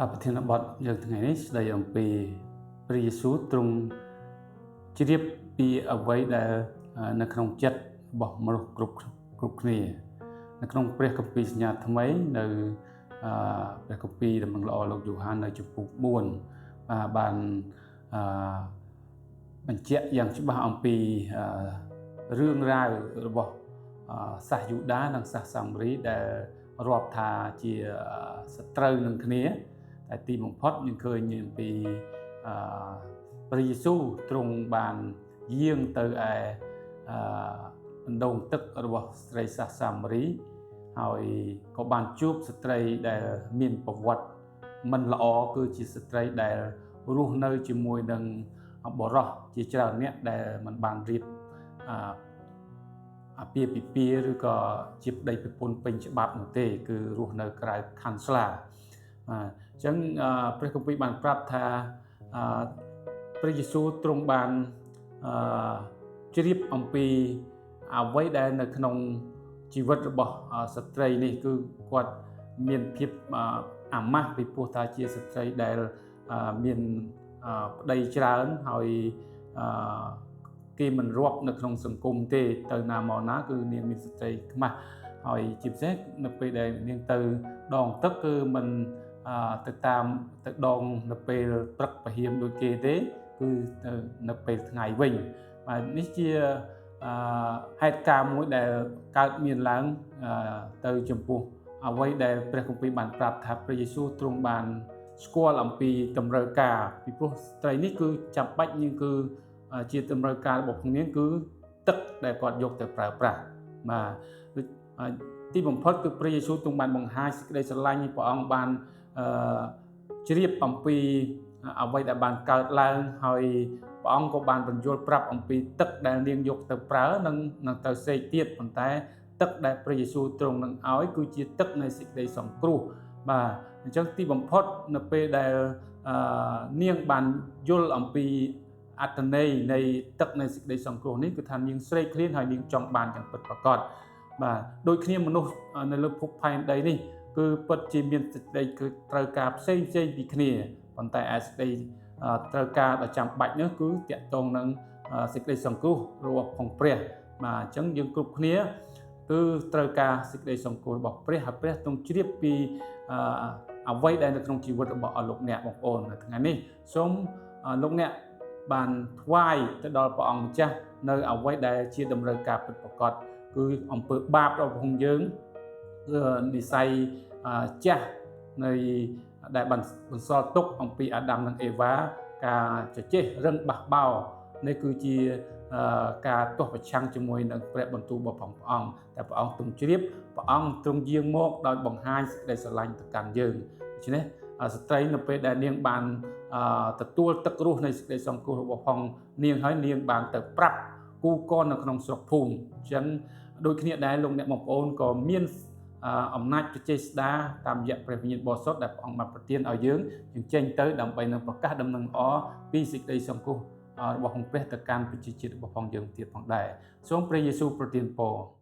អប្រធានបទយើងថ្ងៃនេះស្ដីអំពីព្រះយេស៊ូវទ្រង់ជ្រាបពីអ្វីដែលនៅក្នុងចិត្តរបស់មនុស្សគ្រប់គ្រប់គ្នានៅក្នុងព្រះគម្ពីរសញ្ញាថ្មីនៅព្រះគម្ពីរដំណឹងល្អលោកយ៉ូហាននៅជំពូក4បានបញ្ជាក់យ៉ាងច្បាស់អំពីរឿងរ៉ាវរបស់សាសយូដានិងសាសសាមារីដែលរាប់ថាជាសត្រូវនឹងគ្នាតែទីបំផុតយើងឃើញអំពីព្រះយេស៊ូវទ្រង់បានយាងទៅឯអណ្ដូងទឹករបស់ស្ត្រីសាសសាមារីហើយក៏បានជួបស្ត្រីដែលមានប្រវត្តិមិនល្អគឺជាស្ត្រីដែលរស់នៅជាមួយនឹងបុរសជាច្រើនអ្នកដែលមិនបានរៀបអាពាហ៍ពិពាហ៍ឬក៏ជាប្តីប្រពន្ធពេញច្បាប់នោះទេគឺរស់នៅក្រៅខណ្ឌស្លាបាទអញ្ចឹងព្រះគម្ពីរបានប្រាប់ថាព្រះយេស៊ូវទ្រង់បានជ្រាបអំពីអ្វីដែលនៅក្នុងជីវិតរបស់ស្ត្រីនេះគឺគាត់មានភាពអាម៉ាស់ពីព្រោះថាជាស្ត្រីដែលមានប្តីច្រើនហើយគេមិនរាប់នៅក្នុងសង្គមទេទៅណាមកណាគឺនាងមានស្ត្រីខ្មាស់ហើយជាពិសេសនៅពេលដែលនាងទៅដងទឹកគឺមិនទៅតាមទៅដងនៅពេលព្រឹកពហៀមដូចគេទេគឺទៅនៅពេលថ្ងៃវិញបាទនេះជាហេតុការណ៍មួយដែលកើតមានឡើងទៅចំពោះអ្វីដែលព្រះគម្ពីរបានប្រាប់ថាព្រះយេស៊ូវទ្រង់បានស្គាល់អំពីតម្រូវការពីព្រោះស្ត្រីនេះគឺចាំបាច់នាងគឺជាតម្រូវការរបស់នាងគឺទឹកដែលគាត់យកទៅប្រើប្រាស់បាទទីបំផុតគឺព្រះយេស៊ូវទ្រង់បានបង្ហាញសេចក្តីស្រឡាញ់ព្រះអង្គបានជ្រាបអំពីអ្វីដែលបានកើតឡើងហើយព្រះអង្គក៏បានបញ្យល់ប្រាប់អំពីទឹកដែលនាងយកទៅប្រើនឹងនឹងទៅសេកទៀតប៉ុន្តែទឹកដែលព្រះយេស៊ូវទ្រង់នឹងឲ្យគឺជាទឹកនៃសេចក្តីសង្គ្រោះបាទអញ្ចឹងទីបំផុតនៅពេលដែលនាងបានយល់អំពីអត្ថន័យនៃទឹកនៃសេចក្តីសង្គ្រោះនេះគឺថានាងស្រេកឃ្លានហើយនាងចង់បានយ៉ាងពិតប្រាកដបាទដូចគ្នាមនុស្សនៅលើភពផែនដីនេះគឺពិតជាមានសេចក្តីគឺត្រូវការផ្សេងផ្សេងពីគ្នាប៉ុន្តែឯសេចក្តីត្រូវការដ៏ចាំបាច់នោះគឺតាក់ទងនឹងសេចក្តីសង្គ្រោះរបស់ផងព្រះបាទអញ្ចឹងយើងគ្រប់គ្នាគឺត្រូវការសេចក្តីសង្គ្រោះរបស់ព្រះហើយព្រះទ្រង់ជ្រាបពីអ្វីដែលនៅក្នុងជីវិតរបស់អស់លោកអ្នកបងប្អូននៅថ្ងៃនេះសូមលោកអ្នកបានថ្វាយទៅដល់ព្រះអង្គម្ចាស់នៅអ្វីដែលជាតម្រូវការពិតប្រាកដគឺអំពើបាបរបស់យើងគឺនិស័យចាស់នៃដែលបានបន្សល់ទុកអំពីអាដាមនិងអេវ៉ាការចចេះរឹងបះបោនេះគឺជាការទាស់ប្រឆាំងជាមួយនឹងព្រះបន្ទូលរបស់ព្រះអង្គតែព្រះអង្គទ្រង់ជ្រាបព្រះអង្គទ្រង់យាងមកដោយបង្ហាញសេចក្តីស្រឡាញ់ទៅកាន់យើងដូច្នេះស្ត្រីនៅពេលដែលនាងបានទទួលទឹករស់នៃសេចក្តីសង្គ្រោះរបស់ផងនាងហើយនាងបានទៅប្រាប់គូកននៅក្នុងស្រុកភូមិអញ្ចឹងដូចគ្នាដែរលោកអ្នកបងប្អូនក៏មានអំណាចព្រះចេស្តាតាមរយៈព្រះវិញ្ញាណបរិសុទ្ធដែលព្រះអង្គបានប្រទានឲ្យយើងចេញទៅដើម្បីនឹងប្រកាសដំណឹងល្អពីសេចក្តីសង្គ្រោះរបស់ព្រះទៅកាន់ប្រជាជាតិរបស់ផងយើងទៀតផងដែរសូមព្រះយេស៊ូវប្រទានពរ។